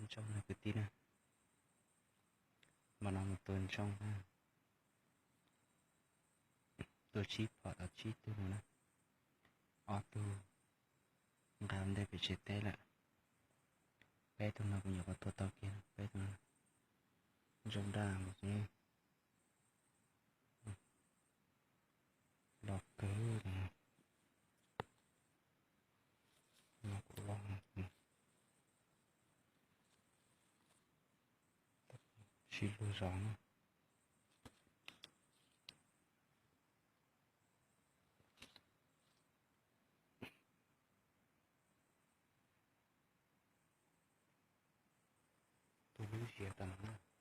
Ntsoog na kwv tij na, npaj no mus tua ntsoog na, tua tsib phom tau tsib tug na, ob tug nqa ntej pem tsev teb lawm, peb tug no kuv nyuam qhuav tua tau kiag, peb tug no ntsoog daj mus xwb. Los kawg no, kuv los sib luag zos na. Tus lub ziav tas no na.